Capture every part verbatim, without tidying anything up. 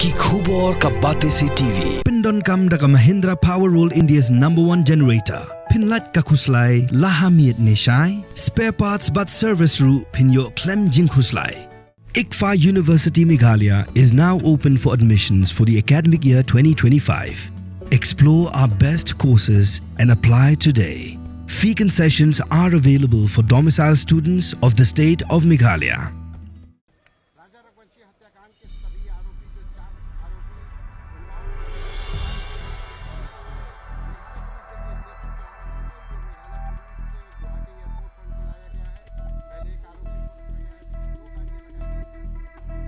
Ki khubor ka Batesi T V. Pyndonkam da ka Mahindra Power World, India's number one generator. Pynlait ka khuslai la ha miet ne shai. Spare parts bad service ruh phin ïoh khlem jingkhuslai. ICFAI University Meghalaya is now open for admissions for the academic year twenty twenty-five. Explore our best courses and apply today. Fee concessions are available for domicile students of the state of Meghalaya. राजा रघुवंशी हत्याकांड के सभी आरोपी से चार आरोपी उन्नाव के लिए गुवाहाटी एयरपोर्ट पर बुलाया गया है। पहले एक आरोपी को रखा गया है, दो गाड़ियां लगाई गई हैं।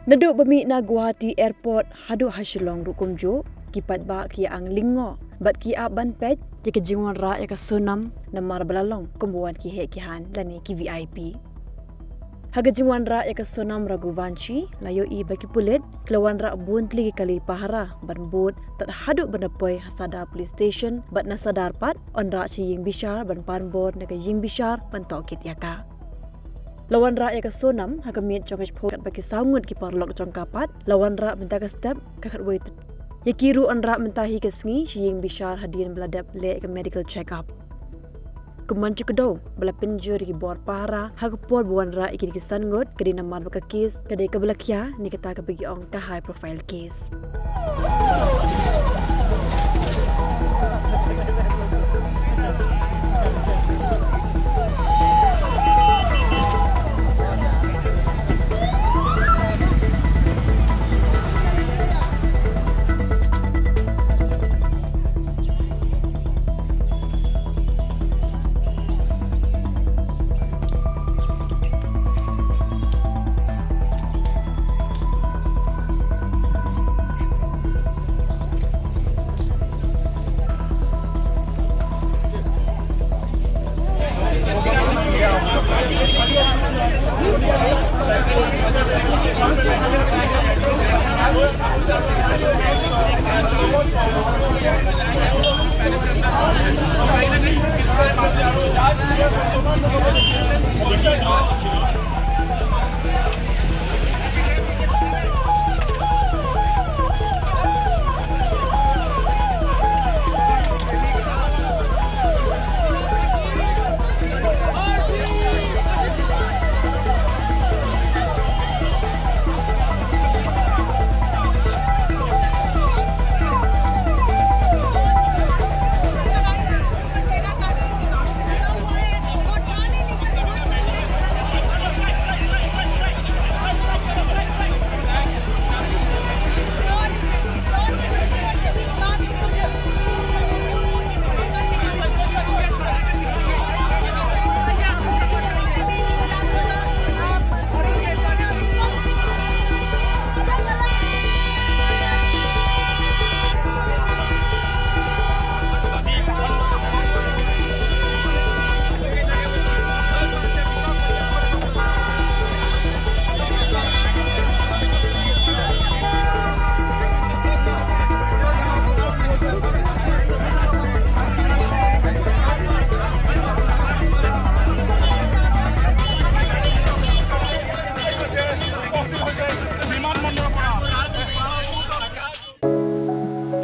Naduh ba mih na Guwahati Airport haduh ha Shillong ruh kumjuh, ki paidbah ki ïa ang lyngngoh bad ki ap ban peit ïa ka jingwanrah ïa ka Sonam namar ba la long kum ba wan ki heh ki haiñ lane ki V I P. Ha ka jingwanrah ïa ka Sonam Raghuvanshi, la ïohi ba ki pulit ki la wanrah bun tylli ki kali pahara ban bud tad haduh ban da poi ha Sadar Police Station bad na Sadar pat wanrah sha ïing bishar ban pan bor na ka ïing bishar ban tohkit ïa ka. La wanrah ïa ka Sonam ha ka miet jong ka shiphew katba ki saw ngut ki paralok jong ka pat la wanrah mynta ka step ka khatwei. Ïa ki ruh wanrah mynta hi ka sngi sha ïing bishar hadien ba la dep leh ka medical check up. Kumban jingkdew ba la pynjur ïa ki bor pahara ha ka por ba wanrah ïa kine ki san ngut ka dei namar ba ka kes ka dei kaba la khia ne kata kaba ki ong ka high profile case.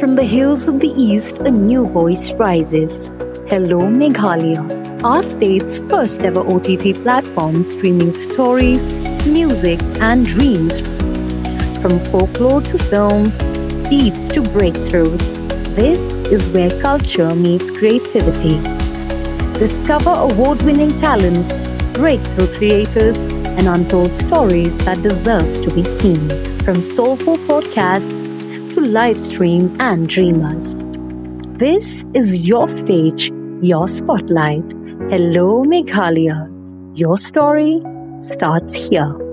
From the hills of the East, a new voice rises. Hello Meghalaya, our state's first ever O T T platform streaming stories, music, and dreams. From folklore to films, beats to breakthroughs, this is where culture meets creativity. Discover award winning talents, breakthrough creators, and untold stories that deserves to be seen. From soulful podcasts to live streams and dreamers. This is your stage, your spotlight. Hello Meghalaya. Your story starts here.